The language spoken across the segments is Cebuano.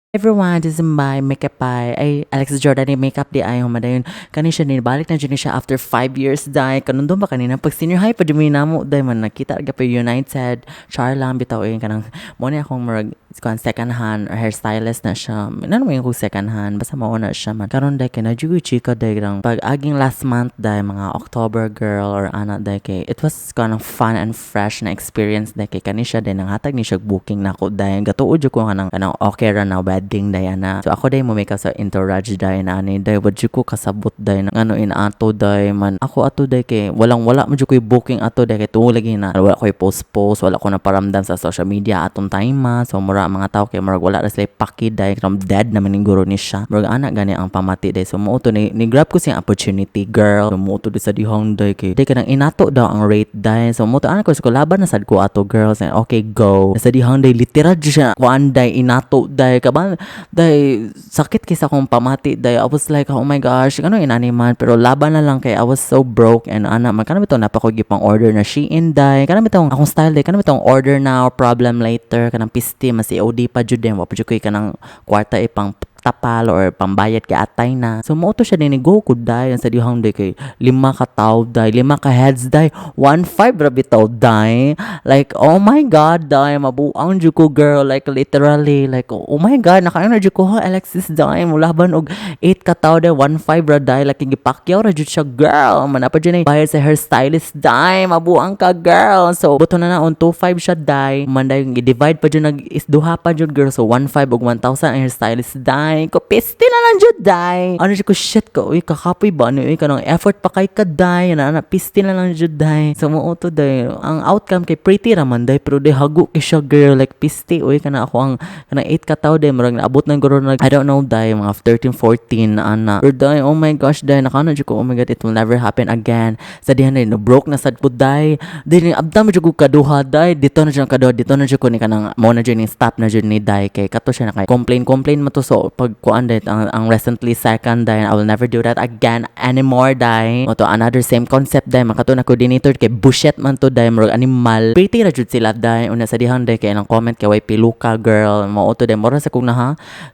Everyone, this is my makeup by ay Alexis Jordan makeup di ay humadayon kani siya, nibalik na jud ni siya after 5 years dai. Kanundong ba kanina pag senior high pa jud mi namo dai man nakita ga pa United char lang bitaw eh. Kanang mo ni akong murag kuan second hand or hairstylist na siya. Nano mo yung kung second hand, basta mao na siya man karon dai kay na jud chika dai lang pag aging last month dai, mga October, girl, or ana dai, kay it was kanang fun and fresh na experience dai kay kani siya dai nanghatag ni siya booking nako dai. Gatuo jud ko kanang kanang okay ra na wedding dai ana. So ako dai mo make up sa entourage dai na ani dai. Wa jud ko kasabot dai na ngano inato dai man ako ato dai kay walang wala mo jud ko booking ato dai kay tuo lagi na wala ko post post, wala ko na paramdam sa social media atong time ma. So mura mga tao kay murag wala ra sila paki dai, kanang dead naman ning guro ni siya, murag ana gani ang pamati dai. So mo to ni grab ko siyang opportunity, girl. So mo to di sa dihang dai kay dai kanang inato daw ang rate dai. So mo to ana ko sa laban na sad ko ato, girls, and okay, go sa dihang dai. Literal jud siya kuan dai, inato dai kaban dai. Sakit kay sa akong pamati dai. I was like, "Oh my gosh, ano inani man?" Pero laban na lang kay I was so broke and ana man kanang bitong napa ko gipang order na Shein dai. Kanang bitong akong style dai, kanang bitong order now, problem later. Kanang pisti mas COD pa jud din, wa pa jud koy kanang kwarta ipang tapal or pambayad kay atay na. So mo to siya ni go ko dai sa dihang day kay lima ka tawo dai, lima ka heads dai, 1.5 ra bitaw dai. Like, oh my God dai, mabuang jud ko, girl, like literally, like, oh my God, nakaano jud ko ha Alexis dai, mulaban og 8 ka tawo dai, 1.5 ra dai, like gipakyaw ra jud siya, girl. Man pa jud bayad sa hairstylist dai, mabuang ka, girl. So buto na na on 2.5 siya dai. Man dai i-divide pa jud nag is duha pa jud, girl. So 1.5 ug 1,000 ang hairstylist dai. Ko piste na lang jud dai. Ano siya ko, shit ko, uy, kakapoy ba ano, uy, kanang effort pa kay ka dai na ana, piste na lang jud dai. So mo to dai ang outcome kay pretty ra man dai, pero dai hago kay siya, girl, like piste uy. Kana ako ang kanang 8 ka tawo dai, murag naabot na guro nag, I don't know dai, mga 13 14 ana. Pero dai, oh my gosh dai, nakano jud ko, oh my God, it will never happen again. Sa dihan dai no broke na sad ko dai. Dili abdam jud ko kaduha dai, dito na jud ang kaduha, dito na jud ko ni kanang mo na jud ni stop na jud ni dai kay kato siya na kay complain complain mo to. So pag kuan dai ang recently second dai, I will never do that again anymore dai. Mo to another same concept dai, makato na coordinator kay bullshit man to dai, murag animal. Pretty ra jud sila dai. Una sa dihang dai kay ilang comment kay way piluka, girl. Mo to dai mura sa kung na ha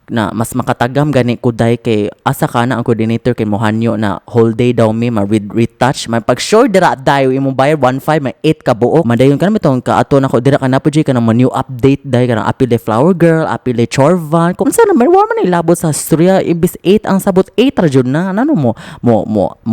na mas makatagam gani ko dai kay asa ka na ang coordinator kay mohanyo na whole day daw mi ma retouch man pag sure dira dai imong bayad 1.5 may 8 ka buok madayon ka na bitong kaato na ko dira ka na po ka na mo new update dai, kanang apil day flower girl, apil day chorvan kung sa naman wa man ilabot sa storya. Imbis 8 ang sabot, 8 ra jud na ano mo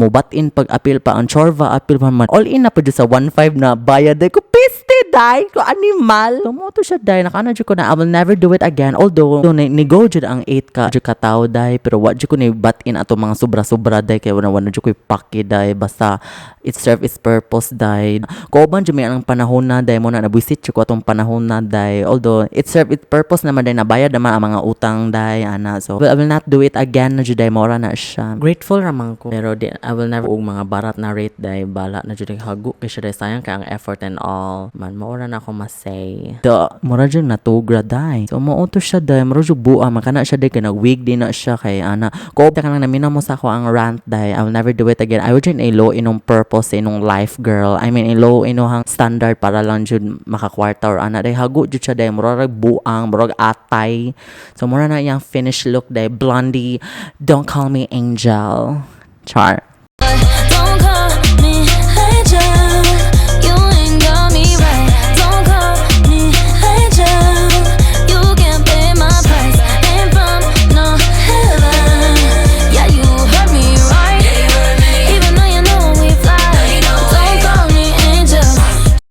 batin pag apil pa ang chorva, apil pa man, all in na po jud sa 1.5 na bayad dai ko. Piste dai ko, animal. So mo to siya dai, nakana jud ko na I will never do it again, although ni go jud ang 8 ka jud ka tawo dai, pero wa jud ko ni batin ato mga sobra-sobra dai kay wala wala jud ko paki dai, basta it serve its purpose dai. Kauban jud may ang panahon na dai mo na nabwisit jud ko atong panahon na dai, although it serve its purpose naman dai, nabayad naman ang mga utang dai ana. So I will not do it again na jud dai, mora na siya. Grateful ra man ko, pero di, I will never og mga barat na rate dai, bala na jud hago kay siya dai, sayang kay ang effort and all man. Mora na ako masay the mura jud natugra dai. So mo to siya dai, mura jud buа makana siya dai kay nag wig din na siya kay ana ko ka nang namina mo sa ako ang rant dai. I will never do it again. I will jud a low inong purpose sa inong life, girl. I mean, a low inuhang standard para lang jud makakwarta or ana dai. Hago jud siya dai, mura rag buang, murag atay. So mura na iyang finished look dai. Blondie, don't call me angel, char.